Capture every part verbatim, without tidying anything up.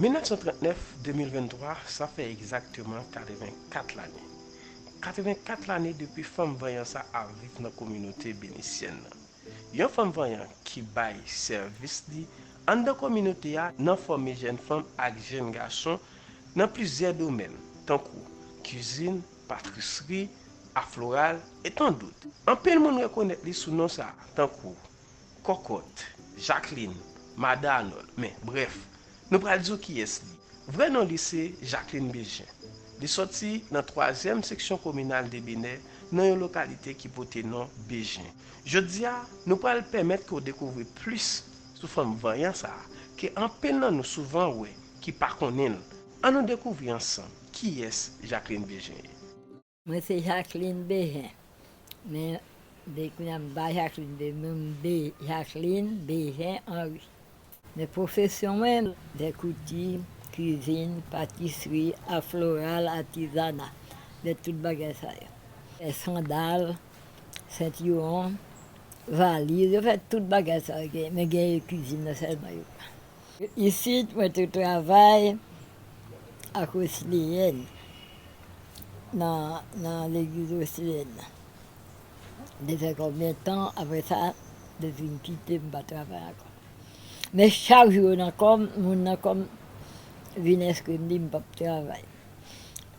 Mil nèf san trannèf, de mil venntwa, sa fè egzakteman katrevenkat lane. Katrevenkat lane depi fanm vanyan sa ap viv nan kominote benisyèn nan. Yon fanm vanyan ki bay sèvis li anndan kominote a nan fòme jèn fanm ak jèn gason nan plizyè domèn, tankou kizin, patrisri, a floral, e tan dot. Anpil moun rekonèt li sou non sa, tankou Kòkòt, Jacqueline, Madan Anòl, men, brèf, nou pral di w kiyès li. Vrè non li se Jacqueline Bejen. Li sòti nan twazyèm seksyon kominal de Benè, nan yon lokalite ki pote non Bejen. Jodi a, nou pral pèmèt ke w dekouvri plis sou fanm vanyan sa a, ke anpil nan nou souvan wè, ki pa konnen l. Ann nou dekouvri ansanm kiyès Jacqueline Bejen ye. Mwen se Jacqueline Bejen. Men, de kounye a m pa Jacqueline Bejen, men m Be-, Jacqueline Bejen Henry. Men pwofesyon mwen, fè kouti, kizin, patisri, a floral, atizana, fè tout bagay sa yo. Fè sandal, sentiwon, valiz, yo fè tout bagay sa yo gen, men gen kizin nan sèlman yo pa. Isit, mwen te travay ak Wesleyèn nan, nan legliz Wesleyèn nan. Te fè konbyen tan, apre sa, te vin kite, m pa travay ankò. Men chak jou yo nan kò m, moun nan kò m vin enskri m, di m p ap travay.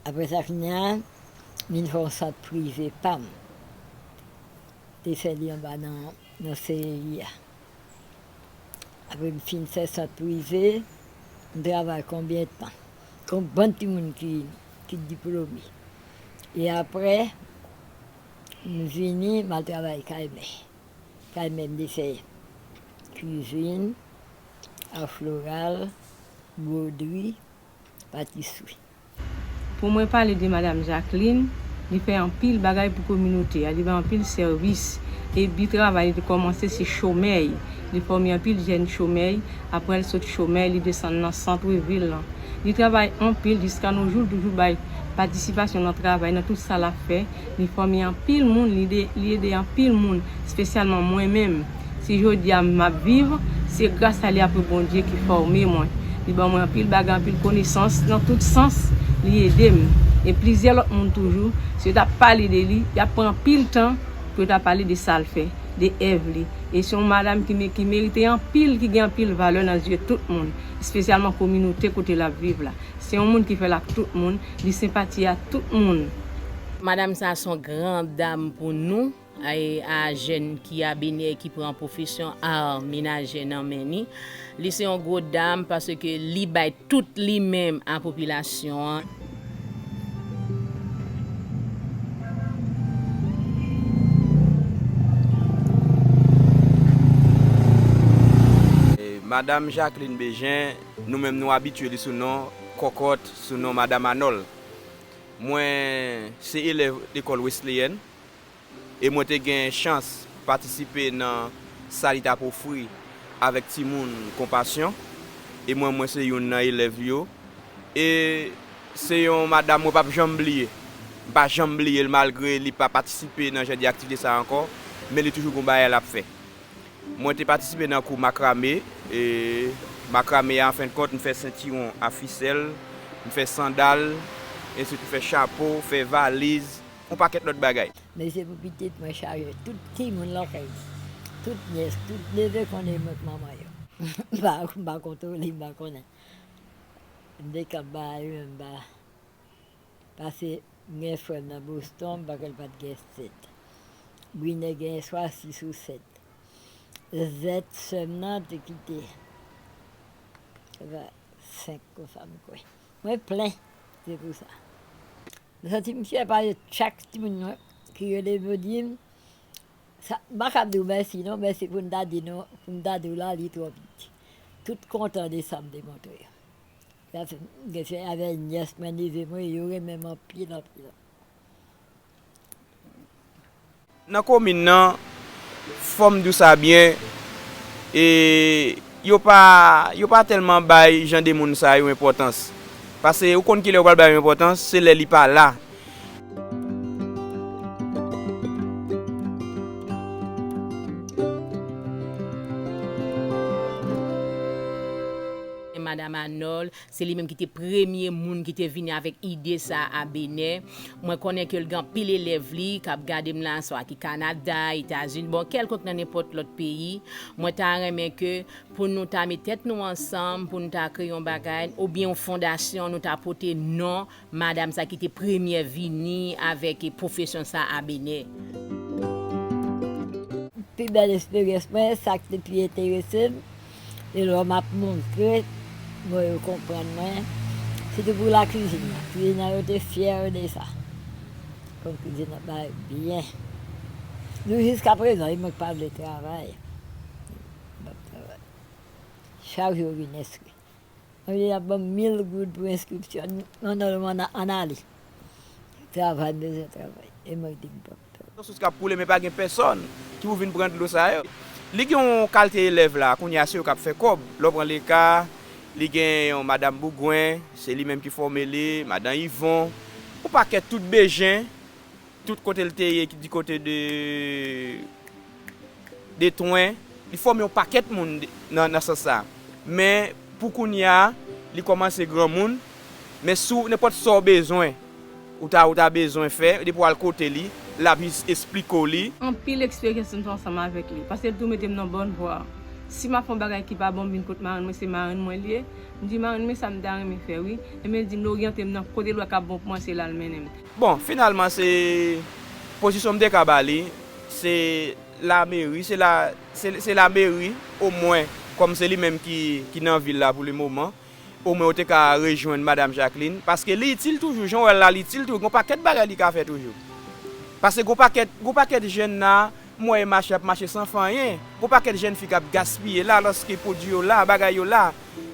Apre sa, kounye a, m vin fè yon sant prive pa m. Te fè li anba nan, nan C E I a. Apre m fin fè sant prive, m travay konbyen tan? Kon bann timoun ki, ki diplome. E apre, m vini, m al travay kay mè. Kay mè m te fè kizin, a floral, bwodri, patisri. Pou mwen pale de Madanm Jacqueline, li fè anpil bagay pou kominote a, li bay anpil sèvis. Depi travay li te kòmanse se chomè, li fòme anpil jèn chomè, apre l sot chomè, li desann nan sant vil lan. Li travay anpil, jiska nos jours, toujou bay patisipasyon nan travay, nan tout sa l ap fè. Li fòme anpil moun, li ede, li ede anpil moun, espesyalman mwen menm. Si jodi a m ap viv, se gras a li apre Bondye ki fòme mwen. Li ban mwen anpil bagay, anpil konesans, nan tout sans, li ede m. E plizyè lòt moun toujou, si yo t ap pale de li, y ap pran anpil tan pou yo ta pale de sa l fè, de èv li. E se yon madanm ki me-, ki merite anpil, ki gen anpil valè nan zye tout moun, espesyalman kominote kote l ap viv la. Se yon moun ki fè l ak tout moun, li senpati ak tout moun. Madanm sa a se yon gran dam pou nou. A, a jèn ki a Benè, ki pran pwofesyon ar menajè nan men li. Li se yon gwo dam paske li bay tout li menm a popilasyon an. E, Madanm Jacqueline Bejen, nou menm nou abitye li sou non Kòkòt, sou non Madanm Anòl. Mwen se elèv lekòl Wesleyèn. E mwen te gen chans patisipe nan sa li t ap ofri avèk timoun Konpasyon. E mwen, mwen se youn nan elèv yo. E se yon madanm mwen p ap janm bliye. M pa janm bliye l, malgre li pa patisipe nan jan de aktivite sa a ankò, men li toujou gon bagay l ap fè. Mwen te patisipe nan kou makrame, e makrame a, an fen de kont, m fè sentiwon a fisèl, m fè sandal, ensuite m fè chapo, fè valiz, yon pakèt lòt bagay. Men se pou pitit mwen chaje tout timoun lakay li. Tout nyès, tout neve konnen mwen k manman yo. M pa, m pa kontwole, m pa konnen. M te ka bay, men m pa. Pase m gen frè m nan Boston, m pa kwè l pa t gen sèt. Brinè gen swa sis ou sèt. Zèt sè m nan te kite. Sa va senk konsa, m kwè. Mwen plen, se pou sa. M santi m fyè paske chak timoun mwen ki rele m, yo di m, sa, m pa kab di w mèsi non, men se pou m ta di nou, pou m ta di w la, li twò piti. Tout kontan de sa m te montre yo. Sa fè m gen fè avè nyès mwen, neve mwen, yo renmen m anpil, anpil. Nan komin nan, fò m di w sa byen, e yo pa, yo pa tèlman bay jan de moun sa yo enpòtans. Paske ou konn kilè yo pral bay yo enpòtans, se lè li pa la. Madanm Anòl, se li menm ki te premye moun ki te vini avèk ide sa a Benè. Mwen konnen ke l gen anpil elèv li k ap gade m la, swa ki Kanada, Etazini, bon, kèlkonk nan nenpòt lòt peyi. Mwen ta renmen ke pou nou ta met tèt nou ansanm, pou nou ta kreye yon bagay, oubyen yon fondasyon, nou ta pote non madanm sa ki te premyè vini avèk pwofesyon sa a Benè. Pi bèl esperyans mwen, sa k te pi enterese m, e lè m ap montre, bon, yo konprann mwen, se te pou lakizin nan. Kizin nan, yo te fyè de sa. Kòm kizin nan bay byen. Nou, jiskaprezan, e mwen k pa vle travay. M p ap travay. Chak jou yo vin enskri. Ann, y ap ban m mil goud pou enskripsyon. Non, non, non, ann ale. Travay, m bezwen travay. E mwen di m p ap travay. Sous k ap koule, men pa gen pèsòn ki pou vin pran dlo sa yo. Li gen yon kalite elèv la, kounye a se yo k ap fè kòb. Lè w pran Leka, li gen yon madanm Bougwen, se li menm ki fòme li, madanm Yvon, yon pakèt tout Bejen, tout kote l te ye, ki di kote de, de Twen, li fòme yon pakèt moun de, nan, nan sans sa. Men, pou kounye a, li kòmanse granmoun, men si w, nenpòt sa w bezwen, ou ta, ou ta bezwen fè, depi w al kote li, l ap jis esplike w li. Anpil eksperyans m fè ansanm avèk li, paske l tou mete m nan bòn vwa. Si m ap fè yon bagay ki pa bon, m vin kot marenn mwen, se marenn mwen li ye. M di, "Marenn mwen, sa m ta renmen fè, wi." Ebyen, l di m, l oryante m nan kote l wè k ap bon pou mwen, se la l mennen m. Bon, finalman, se pozisyon m te ka ba li, se lameri, se la, se, se lameri, omwen, kòm se li menm ki, ki nan vil la pou le moman, omwen yo te ka rejwenn Madanm Jacqueline, paske li itil toujou, jan w wè l la, li itil toujou, gen yon pakèt bagay li ka fè toujou. Paske gen yon pakèt, gen yon pakèt jèn la, m wè yo mache, ap mache san fè anyen. Gon pakèt jèn fi k ap gaspiye la, alòske pwodui yo la, bagay yo la.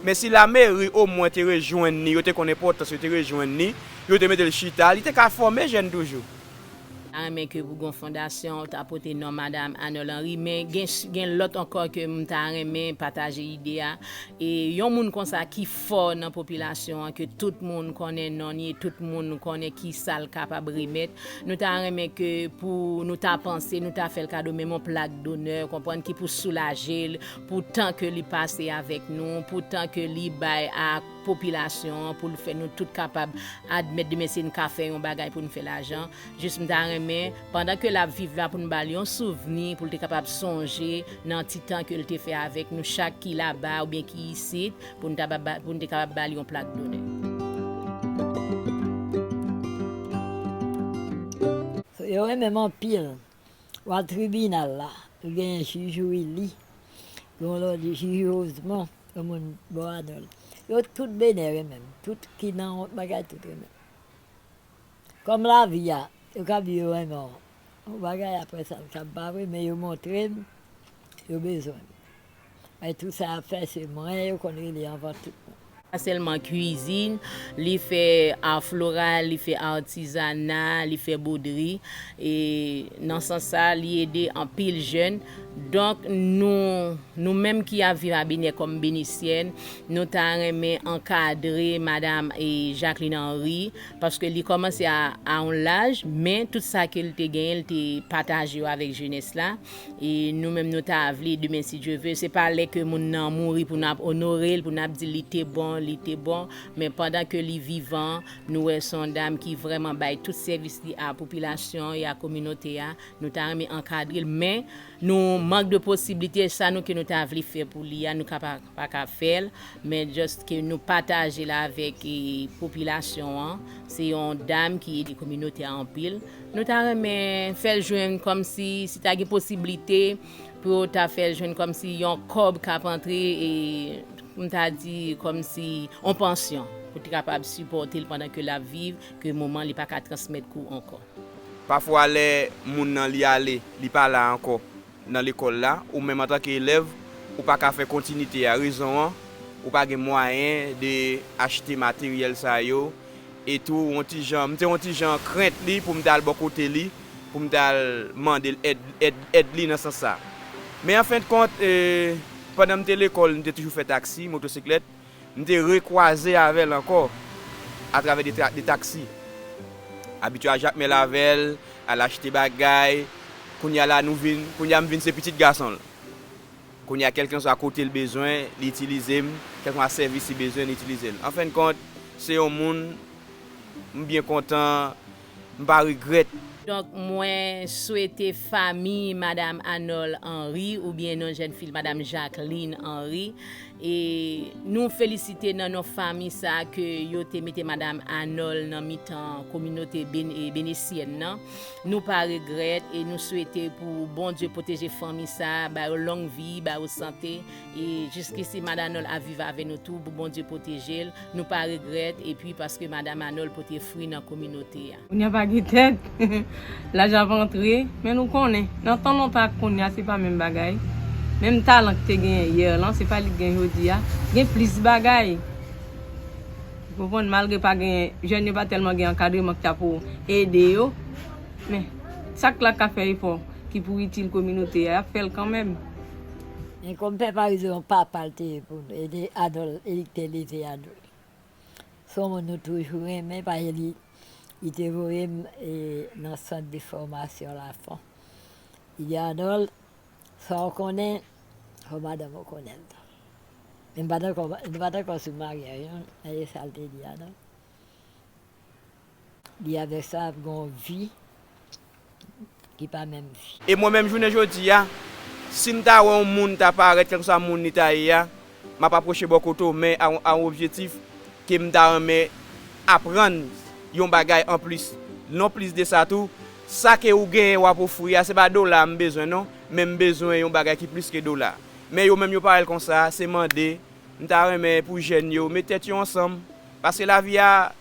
Men si lameri omwen te rejwenn li, yo te konn enpòtans, yo te rejwenn li, yo te mete l chita, li te ka fòme jèn toujou. Ta renmen ke pou gon fondasyon, ta pote non Madanm Anòl Henry, men gen, gen lòt ankò ke m ta renmen pataje ide a. E yon moun konsa ki fò nan popilasyon an, ke tout moun konnen non li, tout moun konnen ki sa l kapab remèt, nou ta renmen ke pou nou ta panse, nou ta fè l kado menm yon plak donè, konprann, ki pou soulaje l, pou tan ke li pase avèk nou, pou tan ke li bay a popilasyon an, pou l fè nou tout kapab admèt demen si n ka fè yon bagay pou n fè lajan. Jis m ta renmen, pandan ke l ap viv la, pou n ba l yon souvni, pou l te kapab sonje nan ti tan ke l te fè avèk nou chak ki laba oubyen ki isit, pou n ta ba, pou n te kapab ba l yon plak donè. Yo renmen m anpil. W al tribinal la, yo genyen jij Willy, gen yon lòt jij Rosemond, yon moun bò Anòl. Yo tout Benè renmen m, tout ki nan yon bagay, tout renmen m. Kòm lavi a, yo ka di yo renmen w. Yon bagay apre sa, sa pa vre, men yo montre m, yo bezwen m. Men tout sa y ap fè, se mwen yo konn rele anvan tout moun. Pa sèlman kwizin, li fè ar floral, li fè artizana, li fè bwodri. E nan sans sa, li ede anpil jèn. Donk, nou, nou menm ki ap viv a Benè kòm Benisyèn, nou ta renmen ankadre Madanm, e, Jacqueline Henry, paske li kòmanse a, a yon laj, men tout sa ke l te genyen, l te pataje yo avèk jenès la. E nou menm, nou ta vle, demen, si Dye ve, se pa lè ke moun nan mouri pou n ap onore l, pou n ap di li te bon, li te bon, men pandan ke li vivan, nou wè se yon dam ki vrèman bay tout sèvis li a popilasyon e a kominote a. Nou ta renmen ankadre l, men nou mank de posiblite, sa nou ke nou ta vle fè pou li a, nou ka pa, pa ka fè l, men just ke nou pataje l avèk, e, popilasyon an. Se yon dam ki ede kominote a anpil. Nou ta renmen fè l jwenn kòmsi, si ta gen posiblite pou yo ta fè l jwenn kòmsi yon kòb k ap antre, e, m ta di kòmsi yon pansyon pou te kapab sipòte l pandan ke l ap viv, ke moman li pa ka transmèt kou ankò. Pafwa, lè moun nan li ale, li pa la ankò nan lekòl la, ou menm antanke elèv, ou pa ka fè kontinite a. Rezon an, ou pa gen mwayen de achte materyèl sa yo. E tou, yon ti jan, m te yon ti jan krent li pou m t al bò kote li, pou m t al mande l èd, èd, èd li nan sans sa. Men an fen de kont, e, pandan m te lekòl, m te toujou fè taksi, motosiklèt. M te rekwaze avè l ankò atravè de tra-, de taksi. Abitye a jakmèl avè l, al achte bagay. Kounye a la, nou vin, kounye a m vin se pitit gason l. Kounye a, kèlkanswa kote l bezwen, li itilize m, kèlkanswa sèvis li bezwen, li itilize l. Anfendkont, se yon moun, m byen kontan, m pa regrèt. Donk, mwen swete fanmi Madam Arnold Henry, oubyen non jèn fi l, Madam Jacqueline Henry, e nou felisite nan non fanmi sa ke yo te mete Madam Arnold nan mitan kominote ben-, e, benesyèn nan. Nou pa regrèt e nou swete pou Bondye pwoteje fanmi sa, ba yo long vi, ba yo sante, e jiskisi Madam Arnold ap viv avè nou tou, pou Bondye pwoteje l. Nou pa regrèt, epi paske Madam Arnold pote fwi nan kominote a. Kounye a pa gen tèt. Laj ap antre, men nou konnen, nan tan lontan ak kounye a, se pa menm bagay. Menm talan ki te genyen yè lan, se pa li k gen jodi a. Gen plis bagay. Ou konprann, malgre pa gen, jèn yo pa tèlman gen ankadreman ki ta pou ede yo, men sak la ka fè efò, ki pou itil kominote a, y ap fè l kanmenm. Men kòm pè Parizon, yon papa l te ye pou nou, e te Adòl, e li k te leve Adòl. Se yon moun nou toujou renmen, paske li, li te voye m, e, nan sant de fòmasyon Lafon. Li di, Adòl, sa w konnen, fò madanm ou konnen l tou. Men m pa t ankò, nou pa t ankò sou maryaj, non, e sa l te di a, non. Li avèk sa ap gen yon vi ki pa menm vi. E mwen menm jounen jodi a, si m ta wè yon moun ta parèt, kèlkeswa moun li ta ye a, m ap apwoche bò kote w, men a, a yon objektif ke m ta renmen aprann yon bagay anplis. Non plis de sa tou, sa ke ou genyen w ap ofri a, se pa dola m bezwen non, men m bezwen yon bagay ki plis ke dola. Men yo menm yo pa wè l konsa, se mande, m ta renmen pou jèn yo met tèt yo ansanm, paske lavi a,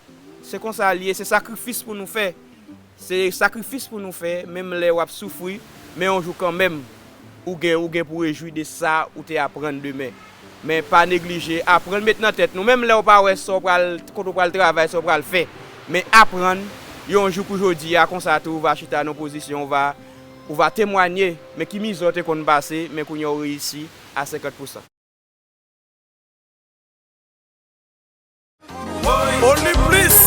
se konsa l ye, se sakrifis pou nou fè. Se sakrifis pou nou fè, menm lè w ap soufri, men yon jou kanmenm, ou gen, ou gen pou rejwi de sa ou te aprann demen. Men pa neglije, aprann met nan tèt nou, menm lè w pa wè sa w pral, kote w pral travay, sa w pral fè. Men aprann, yon jou kou jodi a, konsa tou, ou va chita nan pozisyon, ou va, ou va temwanye, men ki mizè w te konn pase, men kounye a w reyisi a senkant pousan. Oli Plis,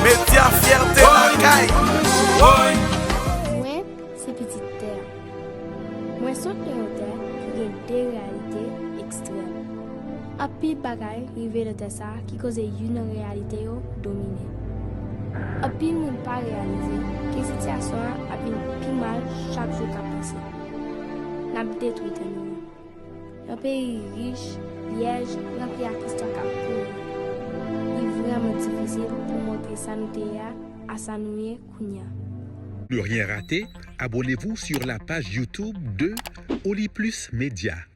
medya fyète lakay. Mwen se pitit tè a. Mwen sot nan yon tè ki gen de reyalite ekstrèm. Anpil bagay rive nan tè sa a ki koze youn nan reyalite yo domine. Anpil moun pa reyalize ke sitiyasyon an ap vin pi mal chak jou k ap pase. N ap detwi tè nou yo. Yon peyi rich, pyèj, ranpli ak istwa k ap kouri. Li vrèman difisil pou montre sa nou te ye a a sa nou ye kounye a. Ne rien rater, abonnez-vous sur la page YouTube de Oli Plus Média.